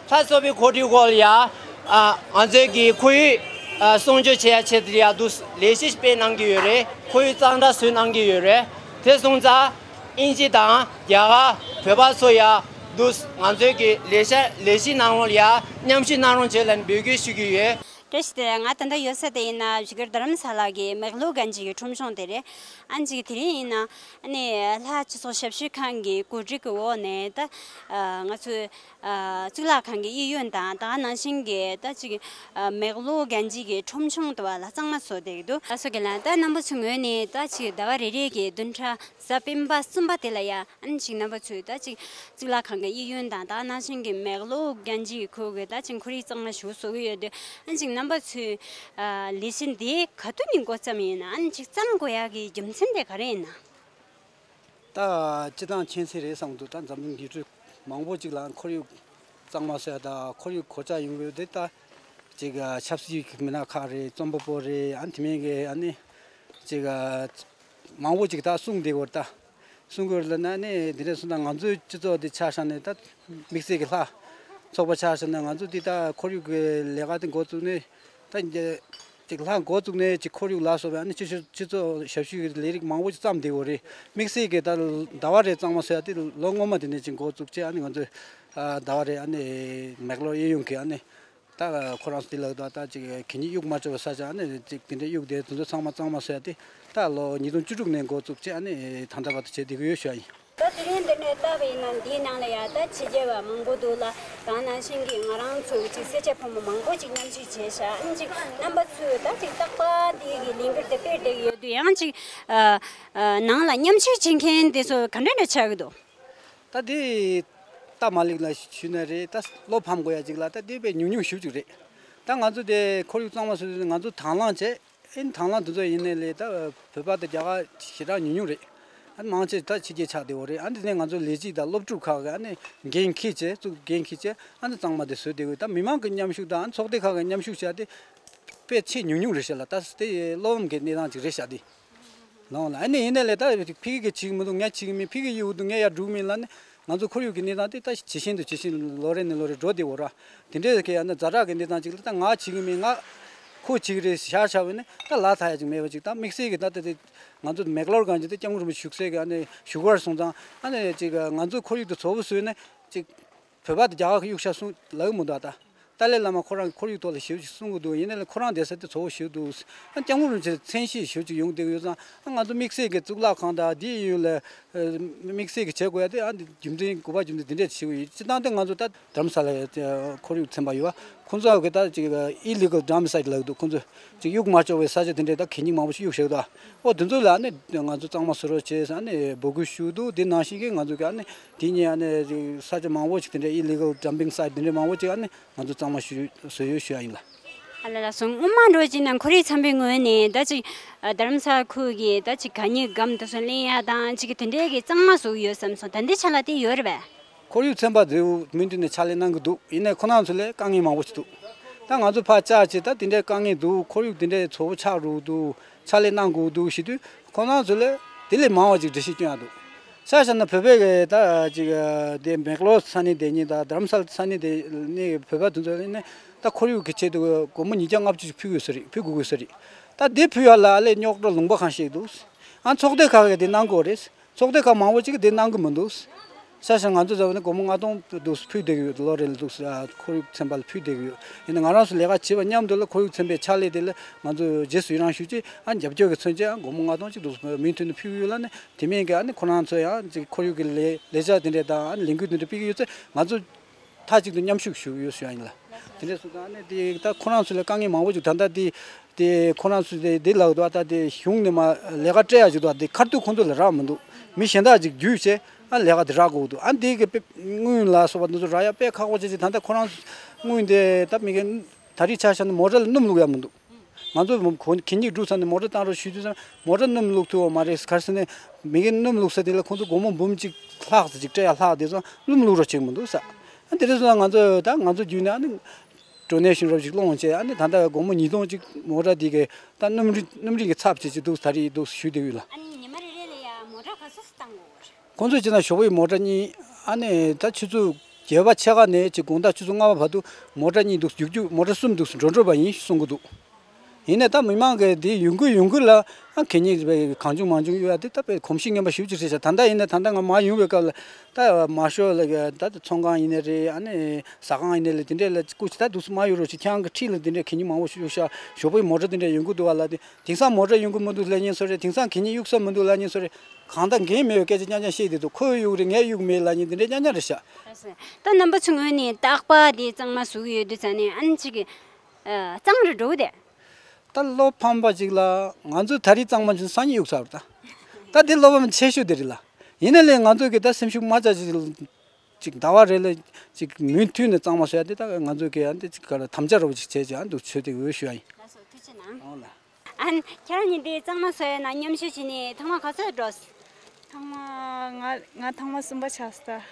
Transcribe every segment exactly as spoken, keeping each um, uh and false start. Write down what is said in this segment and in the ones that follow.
ལྷ་གསོལ་བའི་ཁོར་ཡུག་སྐོར་ལ་ཡ། ཨ། ང་ཚོའི་གི་ཁོར་ཡུག་ཨ། སྲུང་སྐྱོབ་བྱེད་ཡ་ཆེད་དུ་ཡ་འདུག་ལས་གཞི་སྤེལ་གནང་གི་ཡོད་རེད། ཁོར་ཡུག་གཙང་སྦྲ་བཟོས་གནང་གི་ཡོད་རེད། དེ་སོང་ཙང་དབྱིན་ཇི་དང་རྒྱ་གར་བོད་པ་ཚོ་ཡ་འདུག་ང་ཚོའི་གི་ལས་བྱ་ལས་གཞི་ནང་ལོགས་ལ་ཡ་མཉམ་ཞུགས་གནང་རོགས་བྱེད་ལབ་ནས་འབོད་སྐུལ་ཞུ་གི་ཡོད། བཀྲ་ཤིས་བདེ་ལེགས། ང་ད་ལྟ་ཡོད་ས་དེ་ཡིན་ན་བཞུགས་སྒར་རྡ་རམ་ས་ལ་གི་མེག་ལོར་གན་ཇི་གི་ཁྲོམ་གཞུང་དེ་རེད། ཨ་ནི་ཅིག་དེ་རིང་ཡིན་ན་ཨ་ནི་ལྷ་སྤྱི་ཚོགས་ཞབས་ཞུ་ཁང་གི་གོ་སྒྲིག་གི་འོག་ནས་ད་ཨ་ང་ཚོའི་ཨ་གཙུག་ལག་ཁང་གི་གཡས་གཡོན་དང་ད་ག་ནང་བཞིན་གྱི་ད་ཅིག་ཨ་མེག་ལོར་གན་ཇི་གི་ཁྲོམ་གཞུང་དུ་བ་ལ་གཙང་མ་བཟོ་བསྡད་ཀྱི་འདུག་ལགས་སོ། རྒན་ལགས། ད་རྣམ་པ་ཚོའི་ངོས་ནས་ད་ཅིག་ཟླ་བ་རེ་རེ་གི་བདུན་ཕྲག་གཟའ་སྤེན་པ་གསུམ་པ་དེ་ལ་ཡ་ཨ་ནི་ཅིག་རྣམ་པ་ཚོས་ད་ཅིག་གཙུག་ལག་ཁང་གི་གཡས་གཡོན་དང་ད་ནང་བཞིན་གྱི་མེག་ལོར་གན་ཇི་གི་ཁུལ་གྱི་ད་ཅིག་ཁོར་ཡུག་གཙང་མ་ཞིག་བཟོ་གི་ཡོད་དུས། ཨ་ནི་ཅིག་རྣམ་པ་ཚོས་ཨ་ལས་གཞི་འདི་ག་དུས་ནས་འགོ་བརྩམས་ཡིན་ན། ཨ་ནི་ཅིག་བརྩམས་དགོས་ཡག་གི་རྒྱུ་མཚན་དེ་ག་རེ་ཡིན་ན། ད་སྤྱིར་བཏང་ཁྱད་མཚར་རེད་བསམ་འདུག་ད་འཛམ་གླིང་ཡུལ་གྲུ་མང་པོ་ཅིག་ལ་ཁོར་ཡུག་གཙང་མ་བཟོ་ཡ་དང་ཁོར་ཡུག་གོད་ཆག་ཡོང་གི་ཡོད་དེ། ད་ཅིག་ཆབ་སྲིད་ཀྱི་མི་སྣ་ཁག་རེད། རྩོམ་པ་པོ་རེད། ཨ་ནི་དེ་མིན་གྱི་ཨ་ནི་ཅིག་མང་པོ་ཅིག་ད་གསུངས་བསྡད་ཡོད་རེད། ད་གསུང་དགོས་ལབ་ན་ནི་འདི་འདྲ་སོང་ཙང་ང་ཚོའི་སྤྱི་ཚོགས་འདི་ཆ་བཞག་ནས་ད་དམིགས་བསལ་གྱི་ལྷ་ཚོགས་པ་ཆ་བཞག་ན་ང་ཚོ་འདི་ད་ཁོར་ཡུག་གི་ལས་ཀ་དེ་འགོ་བཙུགས་ནས་ད་འདི་ཅིག་ལྷ་འགོ་བཙུགས་ནས་ཅིག་ཁོར་ཡུག་ལ་སོགས་པའི་ཨ་ནི་སྤྱི་སྤྱི་ཚོགས་ཞབས་ཞུ་གི་ལས་རིགས་མང་པོ་ཅིག་བརྩམས་བསྡད་ཡོད་རེད། དམིགས་བསལ་གྱི་ད་ཟླ་བ་རེ་གཙང་མ་བཟོ་ཡ་དེ་ལོ་སྔོན་མ་དེ་ནས་ཅིག་འགོ་བཙུགས་བྱས། ཨ་ནི་ང་ཚོས་ཟླ་བ་རེ་ཨ་ནི་མེག་ལོར་གཡས་གཡོན་གྱི་ཨ་ནི། ད་ཁོ་རང་ཚོ་དེ་ལ་ད་ད་ཅིག་གད་སྙིགས་གཡུག་མ་འཕྲོ་བའི་ས་ཆ་ཨ་ནི་ཅིག་དེ་འདྲའི་གཡུག་དེ་དེ་ཚོ་ཚང་མ་གཙང་མ་བཟོ་ཡ་དེ་ད་ལོ་ཉིས་སྟོང་བཅུ་དྲུག་ནས་འགོ་བཙུགས་བྱས། ཨ་ནི་ད་ལྟ་བར་དུ་བྱེད་བསྡད་ཀྱི་ཡོད་ཞུ་ཡ་ཡིན། ད་དེ་རིང་འདི་ནས་བལྟས་པ་ཡིན་ན་འདིའི་ནང་ལ་ཡ་ད་ཕྱི་རྒྱལ་བ་མང་པོ་འདུག་ལ། ད་ནང་བཞིན་གྱི་ང་རང་ཚོ་ཅིག་སེར་སྐྱ་ཕོ་མོ་མང་པོ་ཅིག་མཉམ་ཞུགས་བྱས་ཤག་ཨ་ནི་ཅིག་རྣམ་པ་ཚོས་ད་ཅིག་རྟག་པར་འདི་གི་ལས་འགུལ་དེ་སྤེལ་བསྡད་ཀྱི་ཡོད་དུས། ཡང་ཅིག་ཨ་ཨ་ནང་ལ་མཉམ་ཞུགས་བྱེད་མཁན་དེ་ཚོ་ག་འདྲ་འདྲ་ཆགས་ཀྱི་འདུག་ད་དེ་ད་མ་ལིག་ལ་ཞུས་ན་རེད། ད་བློ་ཕམ་དགོས་ཡ་ཅིག་ལ་ད་དེ་དཔེ་ཉུང་ཉུང་ཞེ་པོ་ཅིག་རེད། ད་ང་ཚོ་དེ་ཁོར་ཡུག་གཙང་མ་བཟོས་ཏེ་ང་ཚོ་དང་བླངས་བྱས། ཨེ་དང་བླངས་དེ་ཚོ་ཡིན་ནའི་ལས་ད་བོད་པ་དང་རྒྱ་གར་ཞེ་དྲག་ཉུང་ཉུང་རེད། ཨ་མང་ཆེ་ད་ཕྱི་རྒྱལ་ཆགས་བསྡད་ཡོད་རེད། ཨ་འདི་ནས་ང་ཚོ་ལས་བྱེད་དང་སློབ་ཕྲུག་ཁག་གིས་ཨ་ནི་འགན་འཁྱེར་བྱས། ཚུགས་འགན་འཁྱེར་བྱས། ཨ་ནི་གཙང་མ་དེ་བཟོས་བསྡད་ཡོད། ད་མི་མང་གི་མཉམ་ཞུགས་དང་ཨ་ཚོགས་སྡེ་ཁག་གི་མཉམ་ཞུགས་བྱས་ཏེ་དཔེ་ཆེས་ཉུང་ཉུང་རེད་ཤག་ལ། ད་དེ་བློ་ཕམ་གྱི་གནས་སྟངས་ཅིག་རེད་ཤག་དེ། ལོང་ལ་ཨ་ནི་ཡིན་ནའི་ལས་ད་ཕ་གི་གིས་བྱེད་ཀྱི་མི་འདུག་ངས་བྱེད་ཀྱི་མིན། ཕ་གི་གཡུག་འདུག་ངས་ཡར་སྒྲུག་མིན་ལབ་ནས། ང་ཚོ་ཁོར་ཡུག་གི་གནས་སྟངས་དེ་ད་ཇེ་ཞན་དུ་ཇེ་ཞན་ལོ་རེ་ནས་ལོ་རེ་འགྲོ་བསྡད་ཡོད་རེད། དེ་འདྲའི་གི་ཨ་ནི་ཛ་དྲག་གི་གནས་སྟངས་ཅིག་ལ་ད་ང་བྱེད་ཀྱི་མིན། ང་ཁོ་བྱེད་ཀྱི་རེད་བཞག་བཞག་པ་ཡིན་ན་ད་ལག་ཐོགས་ཡ་ཅིག་མེད་པ་ཅིག་ད་དམིགས་བསལ་གྱི་ད་ལྟ་དེ་ང་ཚོ་མེག་ལོར་གན་ཇི་དེ་སྐྱབས་མགོན་རིན་པོ་ཆེ་བཞུགས་སའི་གི་ཨ་ནི་བཞུགས་སྒར་སོང་ཙང་ཨ་ནི་ཅིག་ང་ཚོ་ཁོར་ཡུག་དེ་བཙོག་པོ་བཟོས་ནས་ཅིག་བོད་པ་དང་རྒྱ་གར་གྱིས་གཡུག་ཤག་གསུངས་ལབ་ཀྱི་མི་འདུག་ད་ཏཱ་ལའི་བླ་མ་ཁོ་རང་གིས་ཁོར་ཡུག་ཐོག་ལ་ཞེ་པོ་ཅིག་གསུང་གི་འདུག་ཡིན་ནའི་ལས་ཁོ་རང་བསྡད་ས་དེ་བཙོག་པོ་ཞེ་པོ་འདུག་ཨ་སྐྱབས་མགོན་རིན་པོ་ཆེ་མཚན་ཤས་ཞེ་པོ་ཅིག་ཡོང་བསྡད་ཀྱི་ཡོད་ཙང་། ཨ་ང་ཚོ་དམིགས་བསལ་གྱི་གཙུག་ལག་ཁང་དང་དེའི་གཡས་གཡོན་ལ་དམིགས་བསལ་གྱི་བྱེད་དགོས་ཡ་དེ་ཨ་འདི་རྒྱུ་མཚན་དགོས་པ་རྒྱུ་མཚན་དེ་འདྲས་བྱེད་དགོས་ཡོད། སྤྱིར་བཏང་དེ་ང་ཚོ་ད་རྡ་རམ་ས་ལ་ཁོར་ཡུག་ཚན་པ་ཡོད་པ། ཁོང་ཚོ་གི་ད་ཅིག་illegal dumping site ལབ་འདུག་ཁོང་ཚོས་ཅིག་གཡུག་མ་ཆོག་པའི་ས་ཆ་དེ་འདྲས་ད་གད་སྙིགས་མང་པོ་ཞིག་གཡུག་བཞག་འདུག་ཨོ་དེ་ཚོ་ལ་ཨ་ནི་ང་ཚོ་གཙང་མ་བཟོ་རོགས་བྱེད་ཟེར་ཨ་ནི་འབོད་སྐུལ་ཞུ་འདུག་དེ་ནང་བཞིན་གྱི་ང་ཚོ་གི་ཨ་ནི་དེ་ཉིན་ཨ་ནི་ས་ཆ་མང་པོ་ཞིག་དེ་འདྲས་illegal dumping site དེ་འདྲས་མང་པོ་ཅིག་ཨ་ནི་ང་ཚོ་གཙང་མ་ཞུ་བཟོ་ཡོད་ཞུ་ཡ་ཡིན་ལ། ཨ་ལ་ལགས་སོ། སྔོན་མ་འགྲོ་བྱས་ན་ཁོར་ཡུག་ཚན་པའི་ངོས་ནས་ད་ཅིག་རྡ་རམ་ས་ལ་ཁུལ་གྱི་ད་ཅིག་གད་སྙིགས་སྒམ་དེ་ཚོ་ལེན་ཡ་དང་ཅིག་གི་དེ་འདྲས་ཀྱི་གཙང་མ་བཟོ་གི་ཡོད་བསམ་སོང་། ད་ལྟའི་ཆ་ལ་དེ་ཡོད་རེད་པས། ཁོར་ཡུག་ཚན་པ་དེ་མུ་མཐུད་ནས་ཕྱག་ལས་གནང་གི་འདུག་ཡིན་ནའི་ཁོ་རང་ཚོ་ལ་དཀའ་ངལ་མང་པོ་ཞིག་འདུག་ད་ང་ཚོ་ཕར་བཅར་བྱས་ད་དེ་འདྲའི་དཀའ་ངལ་འདུག་ཁོར་ཡུག་དེ་འདྲའི་བཙོག་པོ་ཆགས་འགྲོ་གི་འདུག་ཕྱག་ལས་གནང་དགོས་འདུག་ཞུ་དུས་ཁོ་རང་ཚོ་ལ་དེ་ལས་མང་བ་ཅིག་འགྲེལ་བཤད་སྐྱོན་ཡ་འདུག་ཆ་བཞག་ན་བོད་པའི་གི་ད་ཅིག་དེ་མེག་ལོར་ས་གནས་དེ་ཉིད་དང་རྡ་རམ་ས་ལ་ས་གནས་དེ་ནས་བོད་པ་དེ་ཚོ་ནི་ད་ཁོར་ཡུག་གི་ཆེད་དུ་སྒོར་མོ་ཉིས་བརྒྱ་ལྔ་བཅུ་ཞིག་ཕུལ་དགོས་ས་རེད། ཕུལ་དགོས་དགོས་ས་རེད། ད་དེ་ཕུལ་ཡ་ལ་ཨ་ལས་རྙོག་དྲ་ལུང་པ་གང་ཞིག་འདུག་ཨ་ཚོགས་སྡེ་ཁག་གིས་དེ་གནང་དགོས་རེད། ཚོགས་སྡེ་ཁག་མང་པོ་ཅིག་གིས་དེ་གནང་གི་མི་འདུག་ཆ་བཞག་ང་ཚོ་ཟེར་བ་ནི་སྒོར་མོ་ལྔ་སྟོང་འདུག་ཕུལ་བསྡད་ཀྱི་ཡོད། ལོ་རེ་ལ་འདུག་ཨ་ཁོར་ཡུག་ཚན་པ་ལ་ཕུལ་བསྡད་ཀྱི་ཡོད། ཡིན་ན་ང་རང་ཚོ་ལས་ཀ་བྱེད་པ་མཉམ་དུ་ལ་ཁོར་ཡུག་ཚན་པའི་ཕྱག་ལས་དེ་ལ་ང་ཚོ་རྗེས་སུ་ཡི་རང་ཞུ་ཆེད་ཨ་རྒྱབ་སྐྱོར་གྱི་མཚོན་ཆེད་ཨ་སྒོར་མོ་ལྔ་སྟོང་ཅིག་འདུག་མུ་མཐུད་ནས་ཕུལ་གྱི་ཡོད་ལ་ནི། དེ་མིན་གྱི་ཨ་ནི་ཁོ་རང་ཚོ་ཡང་ཅིག་ཁོར་ཡུག་གི་ལས་ལས་འཆར་དེ་འདྲས་དང་ཨ་ནི་ལས་འགུལ་དེ་འདྲས་སྤེལ་གྱི་ཡོད་ཚེ་ང་ཚོ་མཐའ་གཅིག་ཏུ་མཉམ་ཞུགས་ཞུ་གི་ཡོད་ཞུ་ཡ་ཡིན་ལ། དེ་འདྲས་སོང་ཙང་ཨ་ནི་དེ་ད་ཁོ་རང་ཚོ་ལ་དཀའ་ངལ་མང་པོ་ཅིག་ད་ལྟ་དེ་དེ་ཁོ་རང་ཚོ་དེ་དེ་ལབ་འདུག་ད་དེ་གཞུང་ནས་མ་ལས་ཀ་སྤྲད་ཡ་ཅིག་འདུག་དེ་ཁ་ཐུག་ཁོང་ཚོ་ལ་རག་མི་འདུག་མི་གཞན་དག་ཅིག་བརྒྱུད་བྱས་ཨ་ལས་ཀ་དེ་རག་དགོས་འདུག་ཨ་དེ་གི་དཔེ་དངུལ་ལ་སོགས་པ་འདི་ཚོ་རག་ཡ་དཔེ་ཁག་པོ་ཆེ་ཆེ། ད་ལྟ་ཁོ་རང་དངུལ་དེ་ད་མི་གི་ད་རེས་ཆ་བཞག་ན་མོ་ཊ་ལ་སྣུམ་བླུག་ཡ་མི་འདུག་ང་ཚོ་གད་སྙིགས་སྒྲུག་ས་ནས་མོ་ཊ་བཏང་རོགས་ཞུ་དུས་ཙམ་མོ་ཊ་སྣུམ་བླུག་ཐུབ་པ་མ་རེད། ག་རེ་ཟེར་ན་མི་གིས་སྣུམ་བླུག་ས་དེ་ལ་ཁོང་ཚོ་སྒོར་མོ་འབུམ་གཅིག་ལྷག་ཙམ་ཅིག་སྤྲད་ཡ་ལྷག་དེ་ཚོ་སྣུམ་བླུག་རོགས་བྱེད་ཀྱི་མི་འདུག་ས། ཨ་དེ་རེད་སོང་ཙང་ང་ཚོ་ད་ང་ཚོ་བརྒྱུད་ནས་ཨ་ནི་ཌོ་ནེ་ཤན་རོབ་ཅིག་སློང་བྱས་ཨ་ནི་ད་ལྟ་སྒོར་མོ་ཉིས་སྟོང་ཅིག་མོ་ཊ་དེ་གི་ད་སྣུམ་རིན་སྣུམ་རིན་གྱི་ཚབ་བྱེད་ཀྱི་འདུག་ད་རེས་འདུག་ཞུས་བསྡད་ཡོད་ལ། ཨ་ནི་ཉི་མ་རེ་རེ་ལ་ཡ་མོ་ཊ་ག་ཚོད་ཙམ་བཏང་དགོས་རེད། ཁོང་ཚོས་བྱས་ན་ཞོགས་པའི་མོ་ཊ་གཉིས་ཨ་ནི་ད་ཆུ་ཚོད་ བརྒྱད་པ་ཕྱེད་ཀ་ནས་ཅིག་དགོང་དག་ཆུ་ཚོད་ལྔ་པ་བར་དུ་མོ་ཊ་གཉིས་འདུག་རྒྱུག་རྒྱུག་མོ་ཊ་གསུམ་འདུག་འགྲོ་འགྲོ་བ་ཡིན་གསུང་གི་འདུག་ཡིན་ནའི་ད་མི་མང་གིས་འདི་ཡོང་གི་ཡོང་གི་ལ་ཨ་གད་སྙིགས་གང་བྱུང་མང་བྱུང་གཡུག་ཡ་དེ་ད་དཔེ་གོམས་གཤིས་ངན་པ་ཞེ་པོ་ཅིག་རེད་ཤག་ད་ལྟ་ཡིན་ན་ད་ལྟ་ང་མར་ཡོང་བའི་སྐབས་ལ་ད་མར་ཤོག་ལ་ད་ཚོང་ཁང་ཡིན་ནའི་རེད། ཨ་ནི་ཟ་ཁང་ཡིན་ནའི་ལ་དེ་འདྲས་ལ་སྐུ་ཅི་ད་འདུག་སེ་མར་ཡོང་རོགས་ཞེས་ཁྱེད་རང་གི་འཁྲིས་ལ་དེ་འདྲས་གད་སྙིགས་མང་པོ་ཞིག་གཡུག་ཤག་ཞོགས་པའི་མོ་ཊ་དེ་འདྲས་ཡོང་གི་འདུག་བ་ལ་དེ། དེང་སང་མོ་ཊ་གཡུག་གི་མི་འདུག་ལབ་མཁན་ཚོ་རེད། དེང་སང་གད་སྙིགས་གཡུག་ས་མི་འདུག་ལབ་མཁན་ཚོ་རེད། གང་ལྟར་འགན་མེད་པའི་སྐད་ཆ་རྐྱང་རྐྱང་བཤད་བསྡད་འདུག་ཁོས་གཡུག་རེད། ངས་གཡུག་མེད་ལབ་མཁན་དེ་འདྲ་རྐྱང་རྐྱང་རེད་ཤག་ད་རྣམ་པ་ཚོའི་ངོས་ནས་རྟག་པར་དེ་གཙང་མ་བཟོ་གི་ཡོད་དུས་ཙང་ནས་ཨ་ནི་ཅིག་གཙང་རུ་འགྲོ་གི་དེ། ད་བློ་ཕམ་པ་ཅིག་ལ་ང་ཚོ་ད་རེས་གཙང་མ་བྱུང་སང་ཉིན་གཡུག་ཚར་རེད་ད། ད་དེ་བློ་ཕམ་ཆེ་ཤོས་དེ་རེད་ལ། ཡིན་ན་ལས་ང་ཚོ་གི་ད་སེམས་ཤུགས་མ་ཆག་ཅིག་ཅིག་ཟླ་བ་རེ་ལ་ཅིག་མུ་མཐུད་ནས་གཙང་མ་བཟོ་ཡ་དེ་ད་ང་ཚོ་གི་ཨ་འདི་ཅིག་ག་ལ་དམ་བཅའ་རོགས་ཅིག་བྱས་ཅིག་ཨ་འདུག་ཚོད་དེ་འོས་ཞུ་ཡ་ཡིན། ལགས་སོ་ཐུགས་རྗེ་གནང་། ཨོ་ལ། ཨན་ཁྱེད་རང་ཉིན་དེ་གཙང་མ་བཟོ་ཡ་ན་མཉམ་ཞུགས་བྱས་ནས་ཐེངས་མ་ག་ཚོད་འགྲོ། ཐེངས་མ་ང་ང་ཐེངས་མ་གསུམ་པ་ཆགས་སོང་ད།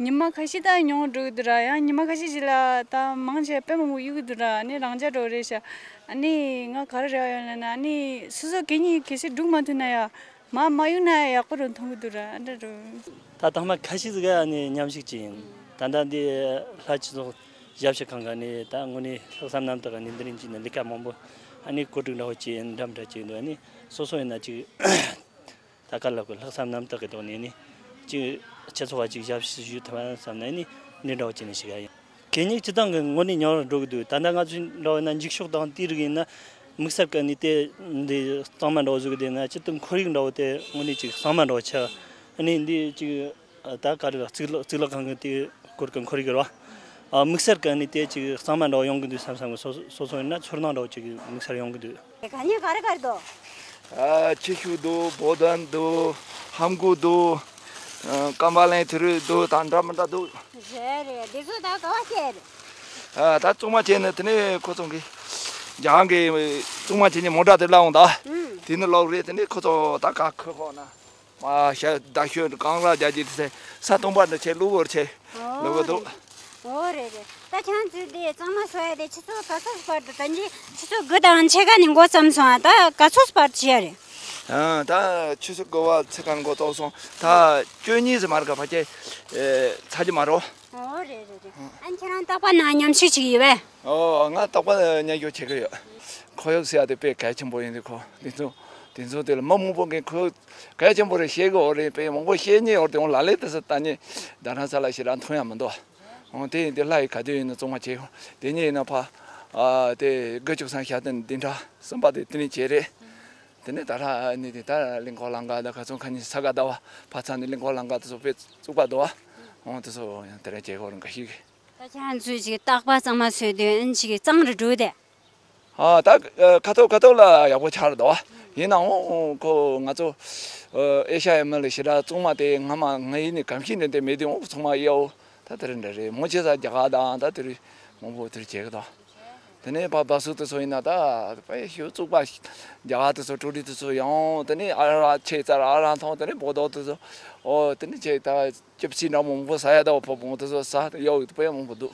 ཉི་མ་ཁ་ཤས་ད་ཉུང་འགྲོ་གི་འདུག་ར། ཡང་ཉི་མ་ཁ་ཤས་ཤིག་ལ་ད་མང་ཆེ་དཔེ་མང་པོ་གཡུག་གི་འདུག་ར། ཨ་ནི་རང་འཇགས་འགྲོ་རེད་ཤག་ཨ་ནི་ང་ག་རེ་རེ་བ་ཡོད་ལབ་ན་ཨ་ནི་སོ་སོ་གད་སྙིགས་གལ་སྲིད་སྒྲུག་མ་ཐུབ་ན་ཡ། མ་མ་གཡུག་ན་ཡག་པོ་རུ་མཐོང་གི་འདུག་ར། ཨ་འདྲ་རུ། ད་ཐེངས་མ་ཁ་ཤས་ཟིག་ག་ནས་མཉམ་ཞུགས་བྱས་ཡིན། ད་ལྟ་འདི་ལྷ་སྤྱི་ཚོགས་ཞབས་ཞུ་ཁང་ག་ནས་ད་དངོས་གནས་ལྷག་བསམ་རྣམ་དག་ག་ནས་འདི་རིང་གཅིག་ནས་ལས་ཀ་མང་པོ་ཨ་ནི་བཀོད་སྒྲིག་འདྲ་བོ་བྱས་ཡིན་འདྲ་མི་འདྲ་བྱས་འདུག་ཨ་ནི་སོ་སོ་ཡིན་ན་ཅིག་ད་ག་ལ་དགོས་ལྷག་བསམ་རྣམ་དག་གི་ཐོག་ནས་ནི་ཅིག་སྤྱི་ཚོགས་བ་ཅིག་ཞབས་ཞུ་ཞུ་ཐུབ་བསམ་ནས་ནི་འདི་འདྲ་བོ་བྱས་ནས་ཞིག་ག་ཡིན། གད་སྙིགས་སྤྱི་བཏང་གི་དངོས་གནས་ཉུང་རུ་འགྲོ་གི་འདུག་ད་ལྟ་ང་ཚོའི་འདྲ་བོ་ཡིན་ན་འགྱིག་ཤོག་དང་དེའི་རིགས་ཡིན་ན་དམིགས་བསལ་གྱི་ནི་དེ་འདི་གཙང་མ་འདྲ་བོ་བཟོ་གི་དེ་ན་སྤྱི་བཏང་ཁོར་ཡུག་འདྲ་བོ་དེ་དངོས་གནས་ཅིག་གཙང་མ་འདྲ་བོ་ཆགས། ཨ་ནི་འདི་ཅིག་ད་ག་རེ་གཙུག་ལག་གཙུག་ལག་ཁང་གི་དེ་སྐོར་གྱི་ཁོར་ཡུག་རེད་བ། དམིགས་བསལ་གྱི་ནི་དེ་ཅིག་གཙང་མ་འདྲ་བོ་ཡོང་གི་འདུག་བསམ་བསམ་གི་སོ་སོ་སོ་ཡིན་ན་ཚོར་སྣང་འདྲ་བོ་ཅིག་དམིགས་བསལ་ཡོང་གི་འདུག་གད་སྙིགས་ག་རེ་ག་རེ་འདུག་ཨ་ཆུ་ཤུགས་འདུག་བོ་དན་འདུག་ཧམ་གོ་འདུག་ཨ་ཀམ་པ་ལན་ཐི་རུ་འདུག་ད་འདྲ་མི་འདྲ་འདུག་རེད་རེད། འདི་ཚོ་ད་ག་བ་སྐྱེལ་རེད། ཨ་ད་གཙང་མ་བྱས་ནས་དེ་ནས་ཁོ་ཚོ་གི་རྒྱ་གར་གི་གཙང་མ་བྱས་ནས་མོ་ཊ་དེ་སླེབས་འོང་ད། ཨུམ། དེ་ནས་སློག་རེད། དེ་ནས་ཁོ་ཚོ་ད་ག་ཁོ་ཁོ་ན་མ་ཤ་ད་ཤོད་གང་ར་རྒྱ་ཇི་དེ་ས་སྟོང་པ་འདྲ་བྱས་བླུག་བོར་བྱས་ཨོ་བླུག་གི་འདུག་རེད། ཨོ་རེད་རེད། ད་ཁྱེད་ཚོས་དེ་གཙང་མ་བཟོ་ཡ་དེ་ཆུ་ཚོད་ག་ཚོད་བར་དུ་ད་ཅི་ཆུ་ཚོད་དགུ་དང་ཕྱེད་ཀ་ནས་འགོ་བརྩམས་སོང་ཨ། ད་ག་ཚོད་བར་དུ་བྱེད་ཡ་རེད། ཨ་ད་ཆུ་ཚོད་དགུ་པ་ཚེ་གང་འགོ་ཚུགས་སོང་། ད་བཅུ་གཉིས་ཙམ་མ་རེད་ག་ཕ་ཁྱེད་ཚར་གྱི་མ་རེད། ཨོ་རེད་རེད་རེད། ཨ་ཁྱེད་རང་རྟག་པར་ནང་མཉམ་ཞུགས་བྱེད་ཀྱི་ཡོད་པས། ཨོ་ང་རྟག་པར་མཉམ་ཞུགས་བྱེད་ཀྱི་ཡོད། ཁོར་ཡུག་ཟེར་ཡ་དེ་དཔེ་གལ་ཆེན་པོ་ཡིན་དུས་ཁོ་དེ་ཚོ་དེ་ཚོ་དེ་ལ་མི་མང་པོ་གིས་ཁོར་ཡུག་གལ་ཆེན་པོ་རེད་བཤད་གི་ཡོད་རེད། དཔེ་མང་པོ་བཤད་མཁན་ཡོད་རེད་དེ་འོང་ལ་ལས་དེ་ཚོ་ལྟ་མཁན་རྡ་རམ་ས་ལ་ཞིག་ལ་མཐོང་ཡ་མི་འདུག་འོང་དེ་ཡིན་དེ་ལྷ་ཡི་ག་དུས་ཡིན་ན་གཙང་མ་བྱེད་ཡོང་དེ་ཉིད་ཡིན་ན་ཕ་ཨ་དེ་དགུ་བཅུ་གསུམ་ཞག་དེ་འདི་འདྲ་གསུམ་པ་དེ་དེ་ནས་བྱས་རེད། དེ་ནས་ད་ལྷ་ནི་དེ་ད་གླིང་སྐོར་ལང་ཀ་ད་ཁ་ཚོང་ཁ་ཉིན་ས་ག་ཟླ་བ་ཕ་ཚ་ནི་གླིང་སྐོར་ལང་ཀ་དེ་ཚོ་དཔེ་བཙུགས་པ་འདུག་བ། འོང་དེ་ཚོ་ཡང་དེ་རིང་བྱེད་དགོས་རེད་འགའ་ཞིག་ད་ཁྱེད་ཚོས་ཅིག་རྟག་པར་གཙང་མ་བཟོས་དུས་ཨ་ནི་ཅིག་གཙང་རུ་འགྲོ་དེ། ཨ་ད་ཁ་ཐོག་ཁ་ཐོག་ལ་ཡག་པོ་ཆགས་རེད་དོ། ཡིན་ནའང་ཁོ་ང་ཚོ་ཨེ་ཤ་ཡའི་མི་ལ་ཞེ་དྲག་གཙང་མ་དེ་སྔ་མ་ང་ཡིན་ནི་གམ་ཤིང་འདྲ་དེ་མེད་དུས་འོང་ཚང་མ་གཡའ་བོ་ད་དེ་རིང་འདྲ་རེད། མོ་ཆེ་ས་རྒྱ་གར་དང་ད་དེ་རིང་མང་པོ་དེར་བྱེད་གི་དང་། དེ་ནས་ཕ་བ་སུ་དེ་ཚོ་ཡིན་ན་ད་དཔེ་ཞུ་བཙུགས་པ་རྒྱ་གར་དེ་ཚོ་ཀྲུ་རི་དེ་ཚོ་ཡང་དེ་ནས་ཨ་ར་ཆེ་ཙར་ཨ་ར་ཐང་དེ་ནས་བོ་དོ་དེ་ཚོ་ཨོ་དེ་ནས་ཆེ་ད་ཅིབ་སི་འདྲ་མང་པོ་ཟ་ཡ་ད་བ་ཕོ་བོང་དེ་ཚོ་ཟ་ཡ་དཔེ་མང་པོ་འདུག་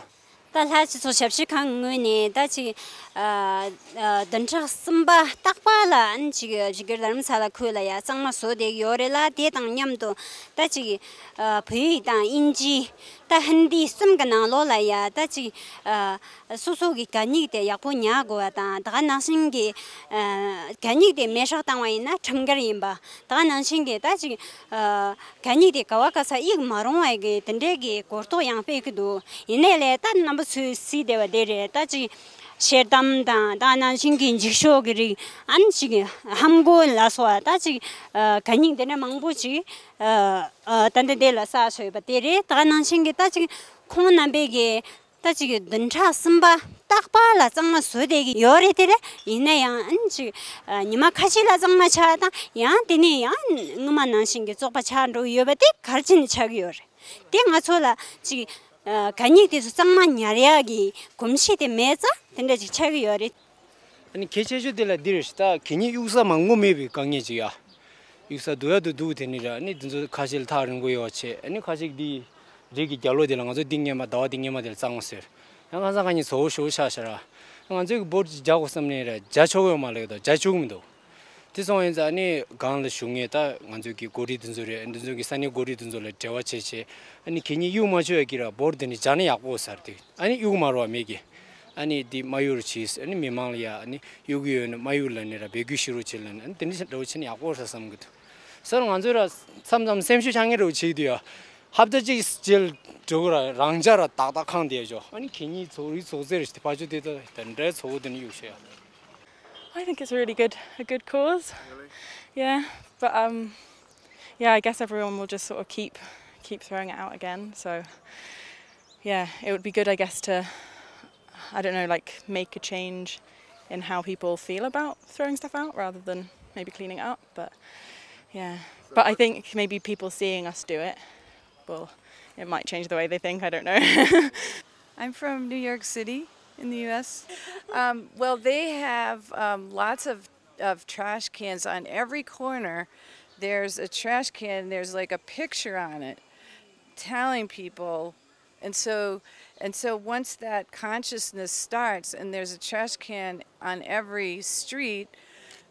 ད་ལྷ་སྤྱི་ཚོགས་ཞབས་ཞུ་ཁང་ངོས་ནས་ད་ཅིག་ཨ་ཨ་བདུན་ཕྲག་གསུམ་པ་རྟག་པར་ལ་ཨ་ནི་ཅིག་བཞུགས་སྒར་རྡ་རམ་ས་ལ་ཁུལ་ལ་ཡ་གཙང་མ་བཟོ་བསྡད་ཀྱི་ཡོད་རེད་ལ། དེ་དང་མཉམ་དུ་ད་ཅིག་ཨ་བོད་ཡིག་དང་དབྱིན་ཇི་ད་ཧིན་དི་གསུམ་གྱི་ནང་ལོགས་ལ་ཡ་ད་ཅིག་ཨ་སོ་སོ་གི་གད་སྙིགས་དེ་ཡག་པོ་ཉར་དགོས་པ་དང་། ད་ག་ནང་བཞིན་གྱི་ཨ་གད་སྙིགས་དེ་མེ་སྲེག་བཏང་བ་ཡིན་ན་ཁྲིམས་འགལ་ཡིན་པ། ད་ག་ནང་བཞིན་གྱི་ད་ཅིག་ཨ་གད་སྙིགས་དེ་ག་བ་ག་ས་གཡུག་མ་རུང་བའི་གི་དེ་འདྲའི་གི་གོ་རྟོགས་ཡང་སྤེལ་གི་འདུག་ཡིན་ནའི་ལས་ད་རྣམ་པ་ཚོས་གཟིགས་བསྡད་པ་དེ་རེད། ད་ཅིག་ཤེལ་དམ་དང་ད་ག་ནང་བཞིན་གྱི་འགྱིག་ཤོག་གི་རིགས་ཨ་ནི་ཅིག་ཧམ་གོ་ལ་སོགས་པ་ད་ཅིག་ཨ་གད་སྙིགས་དེ་འདྲ་མང་པོ་ཅིག་ཨ་ཨ་ད་འདི་འདི་ལ་བསགས་སོང་ཡོད་པ་དེ་རེད། ད་ག་ནང་བཞིན་གྱི་ད་ཅིག་ཁོང་རྣམ་པས་གི་ད་ཅིག་བདུན་ཕྲག་གསུམ་པ་རྟག་པར་ལ་གཙང་མ་བཟོས་བསྡད་ཀྱི་ཡོད་རེད། དེ་རེད། ཡིན་ན་ཡང་ཨ་ནི་ཅིག་ཨ་ཉི་མ་ཁ་ཤས་ལ་གཙང་མ་ཆགས་དང་ཡང་དེ་ནས་ཡང་སྔོན་མ་ནང་བཞིན་གྱི་བཙོག་པ་ཆགས་འགྲོ་གི་ཡོད་པ་དེ་ག་རེ་བྱས་ནས་ཆགས་ཀྱི་ཡོད་རེད། དེ་ང་ཚོ་ལ་ཅིག་ཨ་གད་སྙིགས་དེ་ཚོ་གཙང་མ་ཉར་ཡག་གི་གོམས་གཤིས་དེ་མེད་ཙང་དེ་འདྲ་ཅིག་ཆགས་ཀྱི་ཡོད་རེད། ཨ་ནི་གལ་ཆེ་ཤོས་དེ་ལ་འདི་རེད་ཤག་ད་གད་སྙིགས་གཡུག་ས་མ་དངོས་མེད་པའི་དཀའ་ངལ་ཅིག་ཡ། གཡུག་ས་སྡུག་ཡ་དུ་འདུག་དེ་ནི་ར། ཨ་ནི་དེ་ཚོ་ཁ་ཤས་ལ་ཐག་རིང་པོ་ཡོད་བྱས། ཨ་ནི་ཁ་ཤས་འདི་རི་གི་རྒྱབ་ལོགས་དེ་ལ་ང་ཚོ་འདི་སྔོན་མ་ཟླ་བ་འདི་སྔོན་མ་དེ་ལ་གཙང་མ་ཟེར། ཡང་ཁ་སང་ཁ་ཉིན་བཟོ་བོ་ཞེ་པོ་ཆགས་ཤག་ར། ང་ཚོས་གི་འབོར་ཅིག་རྒྱག་དགོས་བསམ་ནས་ར་རྒྱག་ཆོག་གི་ཡོད་མ་རེད་དོ། རྒྱག་བཅུག་གི་མི་འདུག་དེ་སོང་ཡིན་ཙང་ཨ་ནི་སྒང་ལ་བཞུགས་མཁན་ད་ང་ཚོའི་གི་འགོ་ཁྲིད་དེ་ཚོ་རེད། འདི་ཚོ་གི་ས་གནས་འགོ་ཁྲིད་དེ་ཚོ་ལ་འབྲེལ་བ་བྱས་བྱས་ཨ་ནི་གད་སྙིགས་གཡུག་མ་བཅུག་ཡ་གི་ར་འབོར་དེ་ནི་སྦྱར་ན་ཡག་པོ་ཟེར་ཏེ་ཨ་ནི་གཡུག་མ་རོགས་མེད་གི། ཨ་ནི་འདི་མ་གཡུག་རོགས་བྱེད། ཨ་ནི་མི་མང་ལ་ཡ་ཨ་ནི་གཡུག་གི་ཡོད་ན་མ་གཡུག་ལབ་ནས་ར་འབོད་སྐུལ་ཞུ་རོགས་བྱེད་ལབ་ནས་ཨ་ནི་དེ་འདྲ་འདྲ་བོ་བྱས་ན་ཡག་པོ་རེད་བསམ་གི་འདུག། སོ་ང་ཚོས་ར་མཚམས་མཚམས་སེམས་ཤུགས་ཆག་ངེས་རེ་བ་བྱེད་ཀྱི་འདུག་ཡ། ཧབ་ཏ་གཅིག་རྗེས་འགྲོ་གི་ར་རང་ཅག་ར་ཏག་ཏག་ཁང་དེ་ཡ་ཅོ། ཨ་ནི་གད་སྙིགས་ཚོགས་རིགས་ཚོགས་རྫས་རེ་ཞིག་ཕར་ཅོ་དེ་ད་དེ་འདྲའི་ཚོགས་དེ་ནི་གཡུག་ཤེས་ཡ། I think it's a really good, a good cause. Yeah, but um, yeah, I guess everyone will just sort of keep keep throwing it out again. So yeah, it would be good, I guess, to, I don't know, like, make a change in how people feel about throwing stuff out rather than maybe cleaning it up. But yeah, but I think maybe people seeing us do it will, it might change the way they think. I don't know. I'm from New York City in the U S. Um, well, they have um, lots of, of trash cans on every corner. There's a trash can, there's like a picture on it telling people. And so, and so once that consciousness starts and there's a trash can on every street,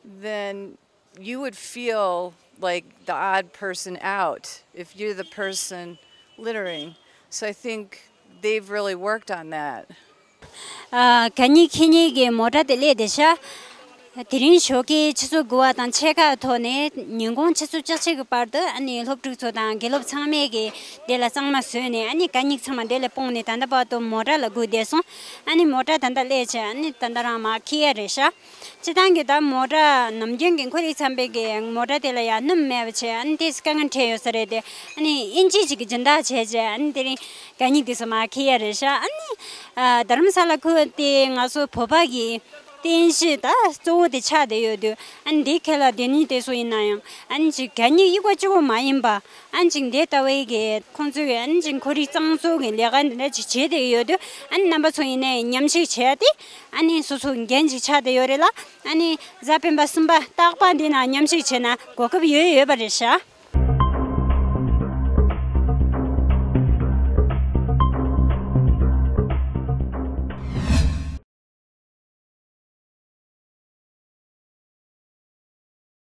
then you would feel like the odd person out if you're the person littering. So I think they've really worked on that. གད་སྙིགས་འཁྱེར་མཁན་གྱི་མོ་ཊ་དེ་སླེབས་བསྡད་ཤག། དེ་རིང་ཞོགས་ཀའི་ཆུ་ཚོད་དགུ་པ་དང་ཕྱེད་ཀ་ཐོག་ནས་ཉིན་གུང་ཆུ་ཚོད་བཅུ་གཅིག་གི་བར་དུ་ཨ་ནི་སློབ་ཕྲུག་ཚོ་དང་དགེ་སློབ་ཚང་མས་ཀྱི་དེ་ལ་གཙང་མ་བཟོས་ནས་ཨ་ནི་གད་སྙིགས་ཚང་མ་དེ་ལ་སྤུངས་ནས་ད་ལྟ་བར་དུ་མོ་ཊ་ལ་སྒུག་བསྡད་སོང་། ཨ་ནི་མོ་ཊ་ད་ལྟ་སླེབས་བྱས་ཨ་ནི་ད་ལྟ་རང་མར་འཁྱེར་ཡ་རེད་ཤག། སྤྱིར་བཏང་གི་ད་མོ་ཊ་ནམ་རྒྱུན་གྱི་ཁོར་ཡུག་འཚམ་པའི་གི་མོ་ཊ་དེ་ལ་ཡང་སྣུམ་མེད་པ་བྱས་ཨ་ནི་ཏོག་ཙམ་དཀའ་ངལ་འཕྲད་ཡོད་ས་རེད་དེ། ཨ་ནི་ཨིན་ཇི་ཅིག་གི་སྦྱིན་བདག་བྱས་བྱས་ཨ་ནི་དེ་རིང་གད་སྙིགས་དེ་ཚོ་མར་འཁྱེར་ཡ་རེད་ཤག། ཨ་ནི་ཨ་རྡ་རམ་ས་ལ་ཁུལ་དེ་ང་ཚོ་བོད་པ་གི་རྟེན་གཞི་ད་གཙོ་བོ་དེ་ཆགས་བསྡད་ཡོད་དུས་ཨ་ནི་འདི་ཁེ་ལ་དེ་ནི་དེ་ཚོ་ཡིན་ན་ཡང་ཨ་ནི་ཅིག་གད་སྙིགས་གཡུག་པ་གཅིག་པོ་མ་ཡིན་པ། ཨན་ཅིང་དེ་ལྟ་བུའི་གི་ཁོང་ཚོའི་ཨན་ཅིང་ཁོར་ཡུག་གཙང་བཟོ་གི་ལས་ཀ་འདི་འདྲ་ཅིག་བྱེད་བསྡད་ཡོད་དུས་ཨན་རྣམ་པ་ཚོ་ཡིན་ནའི་མཉམ་ཞུགས་བྱས་ཏེ་ཨ་ནི་སོ་སོ་འགན་ཅིག་ཆགས་བསྡད་ཡོད་རེད་ལ། ཨ་ནི་གཟའ་སྤེན་པ་གསུམ་པ་རྟག་པར་འདི་ན་མཉམ་ཞུགས་བྱས་ན་གོ་སྐབས་ཡོད་ཡོད་པ་རེད་ཤག།